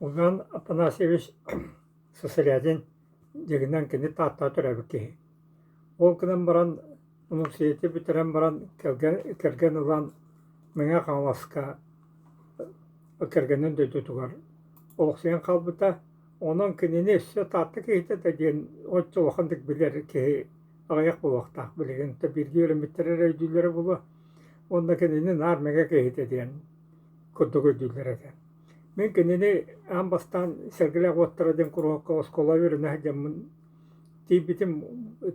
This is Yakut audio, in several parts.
Уйбаан Афанасьевич Сосрядин дьиҥинэн кини Тааттаҕа төрөөбүт киһи. Ол гынан баран университеты бүтэрэн баран кэргэн, кэргэн ылан Мэҥэ Хаҥаласка кэргэнин дойдутугар олохсуйан хаалбыта. Онон кинини өссө Таатта киһитэ да диэн оччо улаханнык билэр киһи аҕыйах буолуохтаах билигин да бииргэ үөрэммиттэрэ эрэ өйдүүллэрэ буолуо. Уонна кинини наар Мэҥэ киһитэ диэн курдук өйдүүллэр этэ. Мин кинини аан бастаан Сэргэлээх уоттара диэн куруһуокка оскуола үөрэнэ сылдьаммын тиийбитим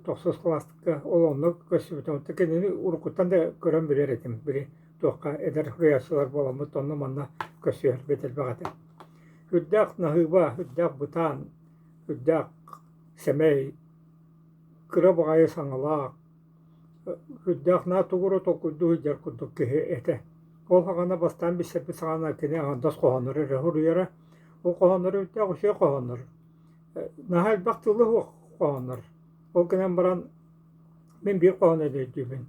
тохсус кылааска ол онно көрсүбүтүм. Оттон кинини уруккуттан да көрөн билэр этим. Били туохха эдэр суруйааччылар буоламмыт онно-манна көрсүһэрбит элбэх этэ. Үрдээх наһыыба, үрдээх бытаан, үрдээх сэмэй, кыра баҕайы саҥалаах, Үрдээх наа тугу эрэ толкуйдуу сылдьар курдук киһи этэ. Ол саҕана бастаан билсэрбит саҕана кини аҥардас хоһооннору эрэ суруйара. Ол хоһоонноро үрдээх үчүгэй хоһооннор. Наһаа элбэх тыла суох хоһооннор. Ол гынан баран мин биир хоһоону өйдүүбүн.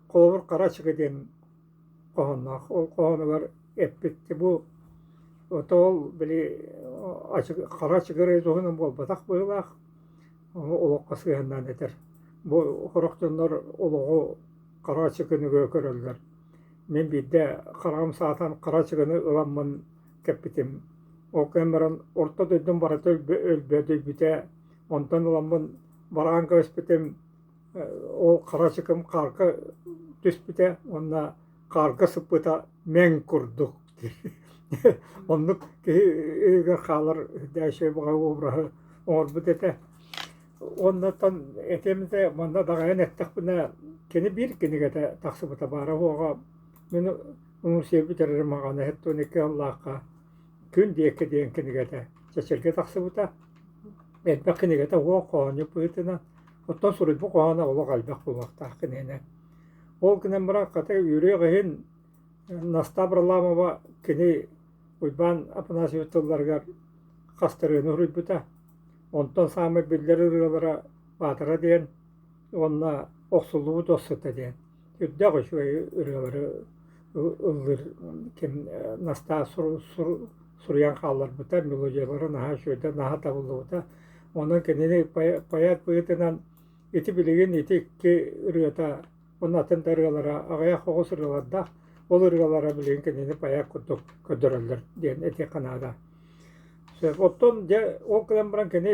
Холобур, Хара ачыкы диэн хоһоонноох. Ол хоһоонугар эппит бу ото ол били хара ачыгырай туһунан буолбатах быһыылаах олоххо сыһыаннаан этэр. Бу сорох дьоннор олоҕу хара ачыкыныга көрөллөр. Мин биирдэ хараҕым саатан хара ачыкыны ыламмын кэппитим. Ол кэлэн баран орто дойдум барыта өлбөөдүйбүтэ. Онтон ыламмын бараан кэбиспитим ол хара ачыкым хаарга түспүтэ уонна хаарга сыппыта мэҥ курдук. Оннук киһи өйүгэр хаалар үрдээчэй баҕа обраһы оҥорбут этэ. Уоннаттан этиэм этэ, манна даҕайан эттэхпинэ, кини биир кинигэтэ тахсыбыта баара уоҕа мин университет бүтэрэрим аҕана 72 сыллаахха Күн диэки диэн кинигэтэ Чэчиргэ тахсыбыта. Элбэх кинигэтэ уох хоһоонньут быһыытынан, оттон суруйбут хоһооно олох элбэх буолуохтаах киниэнэ. Ол гынан баран хата үөрүөх иһин Настаа Варламова кини Уйбаан Афанасьевич тылларыгар хастарыыны суруйбута. Онтон саамай биллэр ырыалара «Баатара» диэн уонна «Охсуллубут ох сыта» диэн. Үрдээх үчүгэй ырыалары ыллыыр ким Настаа суруйан хаалларбыта, мелодиялара наһаа үчүгэйдэр, наһаа табыллыбыта. Онон кинини поэт быһыытынан ити билигин ити икки ырыата уонна атын да ырыалара аҕыйах оҕус ырыалардаах, ол ырыалара билигин кинини поэт курдук көрдөрөллөр диэн этиэххэ наада. Сөп. Оттон дьэ ол кэлэн баран кини.